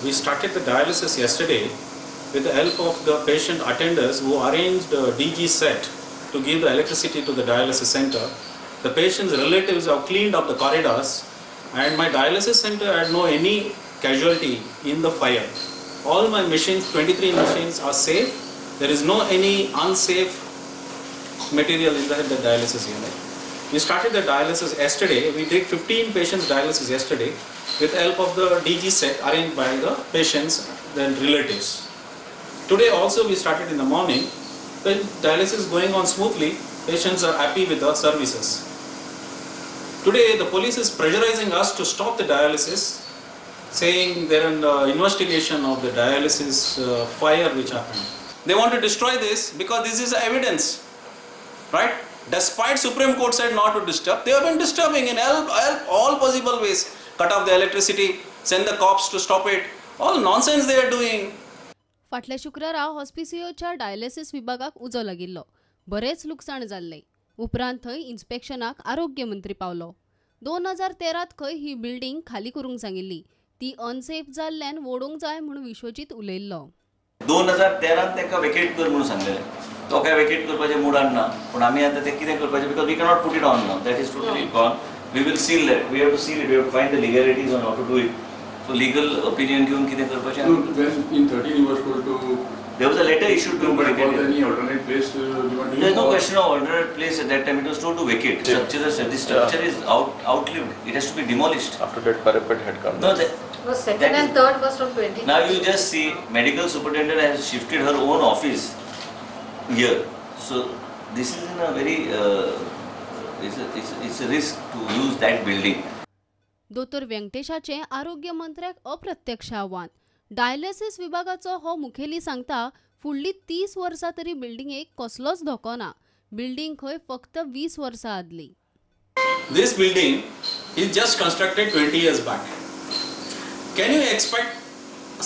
We started the dialysis yesterday with the help of the patient attenders who arranged a DG set to give the electricity to the dialysis center. The patient's relatives have cleaned up the corridors, and my dialysis center had no any casualty in the fire. All my machines, 23 machines, are safe. There is no any unsafe material inside the dialysis unit. We started the dialysis yesterday. We did 15 patients dialysis yesterday with the help of the DG set arranged by the patients and relatives. Today also we started in the morning. The dialysis is going on smoothly. Patients are happy with the services. Today the police is pressurizing us to stop the dialysis, saying there is an investigation of the dialysis fire which happened. They want to destroy this because this is evidence, right? Despite Supreme Court said not to disturb, they have been disturbing in all possible ways. Cut off the electricity, send the cops to stop it. All nonsense they are doing. फाटल्या शुक्रारा हॉस्पिसियोच्या dialysis विभागाक उजो लागिल्लो, बरेंच लुकसाण जाल्लें. उपरांत थंय इन्स्पेक्शनाक आरोग्य मंत्री पावलो. 2013 खंय ही बिल्डिंग खाली करूंक सांगिल्ली, ती अनसेफ जाल्ल्यान वोडूंक जाय म्हूण विश्वजीत उलयल्लो. 2013 ताका वेकेट कर म्हणून सांगलेलें, तो काय वेकेट करपाचें मुडान ना, पूण आमी आतां तें कितें करपाचें because we cannot put it on now, that is totally gone. We will seal that, we have to seal it, we have to find the legalities on how to do it. So legal opinion घेवन कितें करपाचें. In 13 you were told to There was a letter issued to him. Any alternate place given to you? There is no question of alternate place at that time. It was told to vacate. Yeah. Structure, this structure is outlived. It has to be demolished. After that, parapet had come. No, was second and third was from 20. Now you just see, medical superintendent has shifted her own office here. So this is in a very it's a risk to use that building. दोतोर व्यंकटेशाचें आरोग्य मंत्र्याक अप्रत्यक्ष आव्हान. Dialysis विभागाचो हो मुखेली सांगता, फुडली 30 वर्सां तरी बिल्डिंगेक कसलोच धोको ना. बिल्डिंग खंय फक्त 20 वर्सां आदली. This building is just constructed 20 years back. Can you expect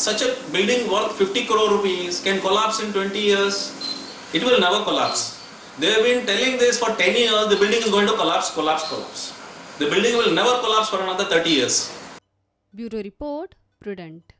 such a building worth 50 crore rupees can collapse in 20 years? It will never collapse. They have been telling this for 10 years, the building is going to collapse, collapse, collapse. The building will never collapse for another 30 years. Bureau Report, Prudent.